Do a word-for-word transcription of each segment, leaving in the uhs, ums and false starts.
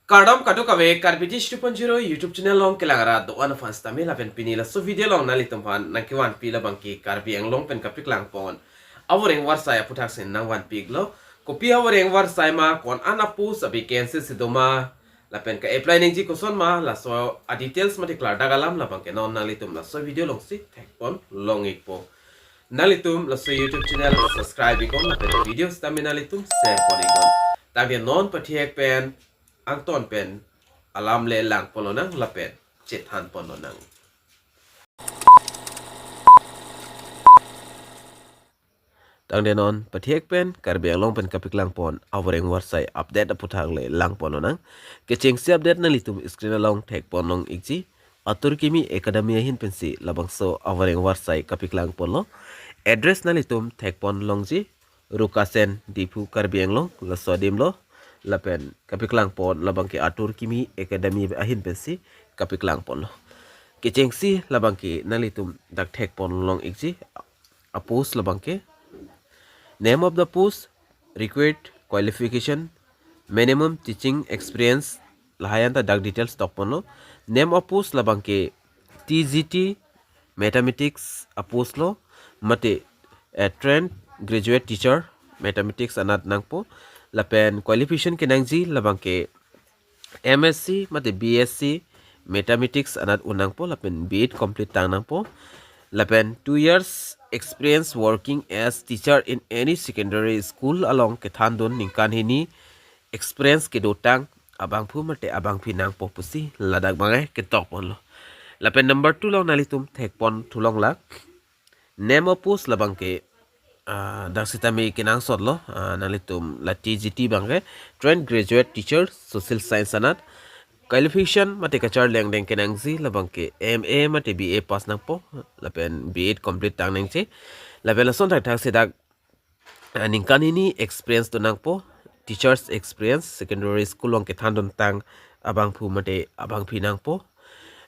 Kardom kadokave Karbi Dish two point zero YouTube channel along kelang arat do-an aphan sitame lapen pini laso video along nanglitum aphan nangkevanpi labangke Karbi Anglong pen kapaklangpon avoreng varsai aphuthak si nangvanpi-iklo. Kopi avoreng varsai ma, ko-an a-post a-vacancy si doma, lapen ka-apply nangji koson ma, laso a-details mate klardak alam labangke non nanglitum laso video alongsi thekpon long-ikpo. Nanglitum laso YouTube channel subscribe-iknon lapen video sitame nanglitum share-pon-iknon. Tangte non pathek pen angton pen alam le langponlonang lapen chethanponlonang. Tangte non pathek pen Karbi Anglong pen kapaklangpon avoreng varsai update aphuthak le langponlonang. Kechengsi update nanglitum screen along thekpon long-ikji. Atur Kimi Academy ahin pensi labangso avoreng varsai kapaklangponlo. Address nanglitum thekpon longji, Rukasen, Diphu, Karbi Anglong, laso adim lo. Lapen kapaklangpon labangke Atur Kimi Academy ahin pensi kapaklangponlo. Kechengsi labangke nanglitum dak thekpon long-ikji, a-post labangke. Name of the post, required qualification, minimum teaching experience, lahai anta dak details tokponlo. Name of post labangke T G T Mathematics a-post lo, mate, eh, trained graduate teacher Mathematics anat nangpo. Lapen qualification kenangji labangke M S C mate B S C Mathematics anat un nangpo lapen B Ed complete tang nangpo. Lapen two years experience working as teacher in any secondary school along kethandun ningkan hini experience kedotang abangphu mate abangpi nangpo pusi ladak abangke ketokponlo. Lapen number two along nanglitum thekpon thulong lak. Name of post labangke, ah, dak sitame kenangsotlo, ah, nanglitum la T G T abangke, Trained Graduate Teacher, Social Science anat. Qualification mate kacharli angdeng kenangji labangke M A mate B A pass nangpo, lapen B Ed complete tang nangji. Lapen lason thakthak si dak, ah, ningkan hini experience do nangpo, teachers experience, secondary school along kethandun tang abangphu mate abangpi nangpo.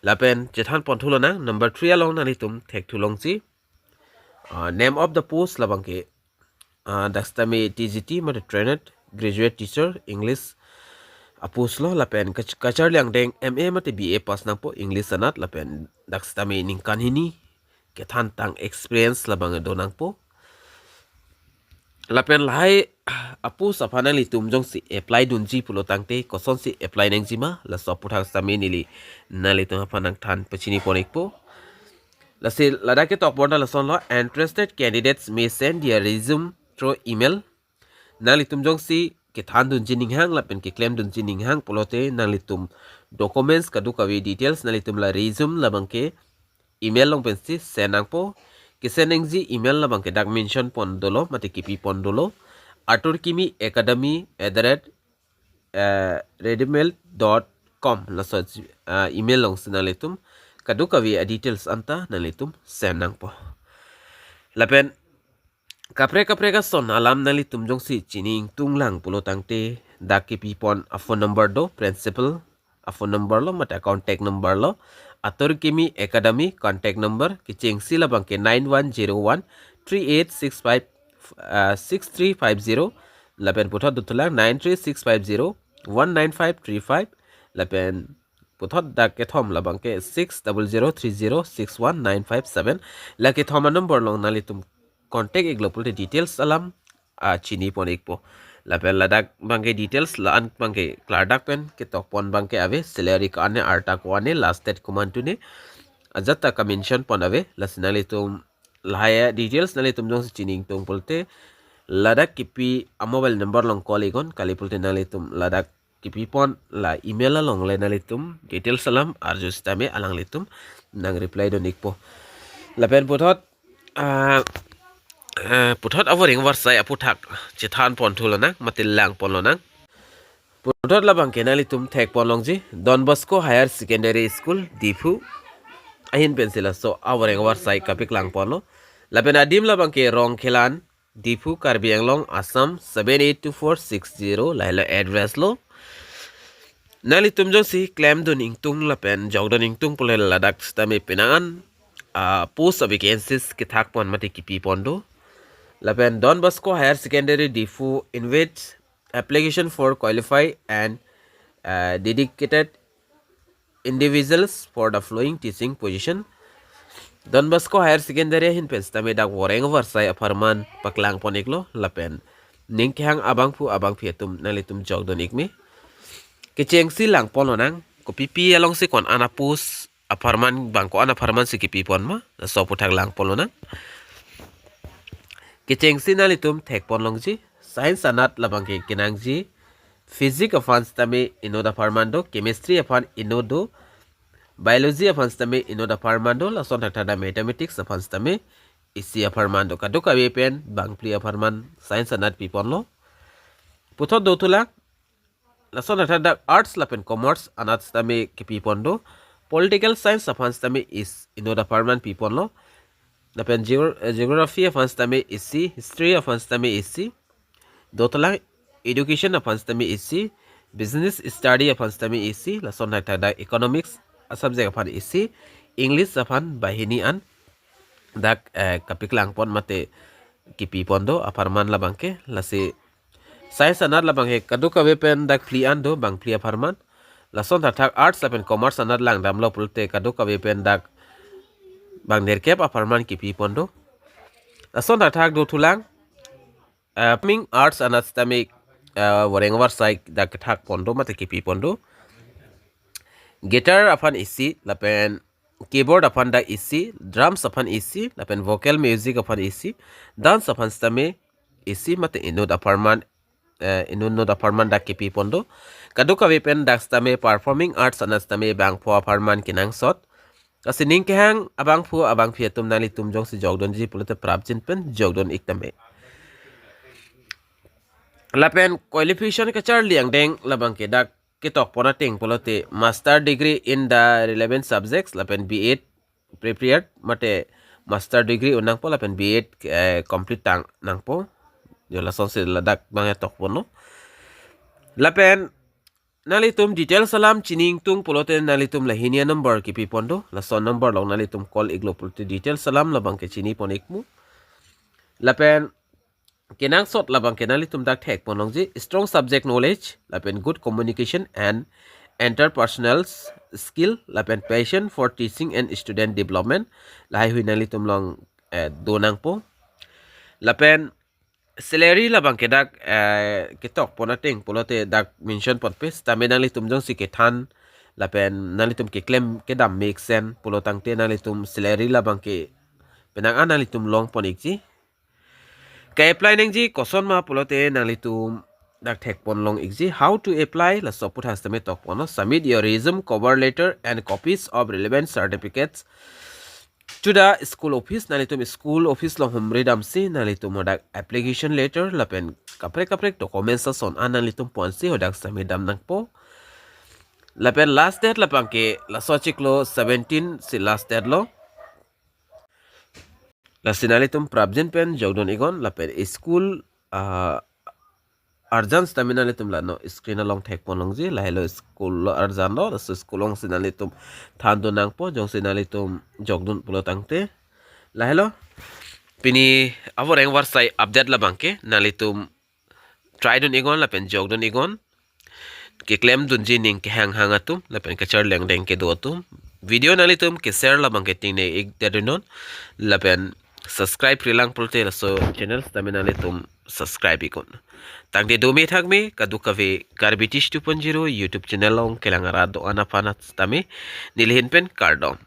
Lapen chethanpon thulonang, number three along nanglitum thek thulongji. Ah, name of the post labangke, ah, dak sitame T G T mate trained graduate teacher English a-post lo, lapen kach-, kacharli angdeng M A mate B A pass nangpo English anat, lapen dak sitame ningkan hini kethan tang experience labang do nangpo. Lapen lahai a-post aphan nanglitum jongsi apply dunji pulo tangte kosonsi apply nangjima, laso aphuthak sitame neli nanglitum aphan nangthan pachinipon-ikpo. Lasi ladak ketokpon ta lasonlo, interested candidates may send their resume through email. Nanglitum jongsi kethandunji ninghang lapen keklemdunji ninghang pulote nanglitum documents kadokave details nanglitum la resume labangke email along pensi send nangpo. Kesend nangji email labangke dak mention pon dolo mate kepipon dolo, Atur Kimi Academy at the rate, eh, redmail dot com, laso, eh, email alongsi nanglitum kadokave a-details anta nanglitum send nangpo. Lapen kaprek kaprek ason alam nanglitum jongsi chini ingtung lang pulo tangte dak kepipon a-phone number do, principal a-phone number lo mate contact number lo, Atur Kimi Academy contact number, kechengsi labangke nine one zero one three eight six five, ah, six three five zero, lapen puthot dothulang nine three six five zero one nine five three five, lapen puthot dak kethom labangke six double zero three zero six one nine five seven. La kethom a-number along nanglitum contact-iklo pulote details alam, ah, chinipon-ikpo. Lapen ladak abangke details la-an abangke klardak pen ketokpon abangke ave, salary ko-an ne, arta ko-an ne, last date komantu ne, ajat ta ka-mention pon ave. Lasi nanglitum lahai details nanglitum jongsi chini ingtung pulote ladak kepi a-mobile number along call-iknon, kali pulote nanglitum ladak kepipon la email along le nanglitum details alam arju sitame alanglitum nang-reply dun-ikpo. Lapen puthot, ah, ah, puthot avoreng varsai aphuthak chethanpon thulonang mate langponlonang. Puthot labangke nanglitum thekpon longji, Don Bosco Higher Secondary School, Diphu ahin pensi laso avoreng varsai kapaklangponlo. Lapen adim labangke Rongkhelan, Diphu, Karbi Anglong, Assam seven eight two four six zero, lahelo address lo. Nanglitum jongsi klemdun ingtung lapen jokdun ingtung pule ladak sitame penang an, ah, post a-vacancies kethakpon mate kepipon do. Lapen Don Bosco Higher Secondary, Diphu invites application for qualify and, uh, dedicated individuals for the following teaching position. Don Bosco Higher Secondary ahin pen sitame dak voreng varsai apharman paklang pon iklo lapen ning kehang abangphu abangphi atum nanglitum jokdun ik me. Kechengsi lang pon lonang, kopipi alongsi ko-an a-post apharman, bang ko-an apharman si kipi pon ma, laso aputhak lang pon lonang. Kechengsi nanglitum thek pon longji, science anat labang ke kenangji, physics aphan sitame inut apharman do, chemistry aphan inut do, biology aphan sitame inut apharman do, lason thakthak dak mathematics aphan sitame isi apharman do. Kadokave pen bangphli apharman science anat pi ponlo. Puthot dothulang, lason thakthak dak arts lapen commerce anat sitame kipi pon do. Political science aphan sitame is inut apharman pi ponlo. Lapen geor-, eh, geography aphan sitame isi, history aphan sitame isi. Dothulang, education aphan sitame isi, business study aphan sitame isi, lason thakthak dak economics a-subject aphan isi, English aphan banghini an dak, eh, kapaklang pon mate kipi pon do apharman labang ke. Lasi science anat labang ke kadokave pen dak phli an do, bangphli apharman. Lason thakthak arts lapen commerce anat lang damlo pulote kadokave pen dak bang nerkep apharman kipi pon do. Lason thakthak dothulang, uh, performing arts anat sitame, uh, voreng varsai dak kethak pon do mate kipi pon do. Guitar aphan isi, lapen keyboard aphan dak isi, drums aphan isi, lapen vocal music aphan isi, dance aphan sitame isi mate inut apharman, eh, inut inut apharman dak kipi pon do. Kadokave pen dak sitame performing arts anat sitame bangpho apharman kenangsot. Lasi ning kehang abangphu abangphi atum nanglitum jongsi jokdunji pulote prapjin pen jokdun ik tame. Lapen qualification kacharli angdeng labang ke dak ketok pon ateng pulote master degree in the relevant subjects lapen B Ed prepared mate master degree un nangpo lapen B Ed, eh, complete tang nangpo. Jo lasonsi ladak bang ketok ponlo. Lapen nanglitum details alam chini ingtung pulote nanglitum lahini a-number kipi pon do. Lason number along nanglitum call iklo pulote details alam labang ke chini pon ikmu. Lapen kenangsot labang ke nanglitum dak thek pon longji, strong subject knowledge, lapen good communication and interpersonal s-, skill, lapen passion for teaching and student development. Lahaihui nanglitum along, eh, do nangpo. Lapen salary labang ke dak, eh, ketok pon ateng pulote dak mention ponpe sitame nanglitum jongsi kethan lapen nanglitum keklem kedam mesen pulo tangte nanglitum salary labang ke penang an nanglitum long pon ikji. Ke-apply nangji koson ma pulote nanglitum dak thek pon long ikji. How to apply, laso aputhak sitame tok ponlo. Submit your resume, cover letter and copies of relevant certificates to the school office. Nanglitum school office along humri damsi nanglitum hadak application letter lapen kaprek kaprek documents ason an nanglitum ponsi hadak submit dam nangpo. Lapen last date labang ke laso achiklo seventeen si last date lo. Lasi nanglitum prapjin pen jokdun iknon lapen school, ah, arjan sitame nanglitum la non screen along thek pon longji, lahelo school lo arjan lo, laso school alongsi nanglitum thandun nangpo jongsi nanglitum jokdun pulo tangte. Lahelo pini avoreng varsai update labang ke nanglitum try dun iknon lapen jokdun iknon. Keklem dunji ning kehang hang atum lapen kacharli angdeng kedo atum. Video nanglitum ke-share labang ke tingne ik derinon lapen subscribe rilang pulote laso channel sitame nanglitum subscribe iknon. Tangte dome thakme kadokave Karbi Teach two point zero YouTube channel along kelang arat do-an aphan sitame neli ahin pen kardom.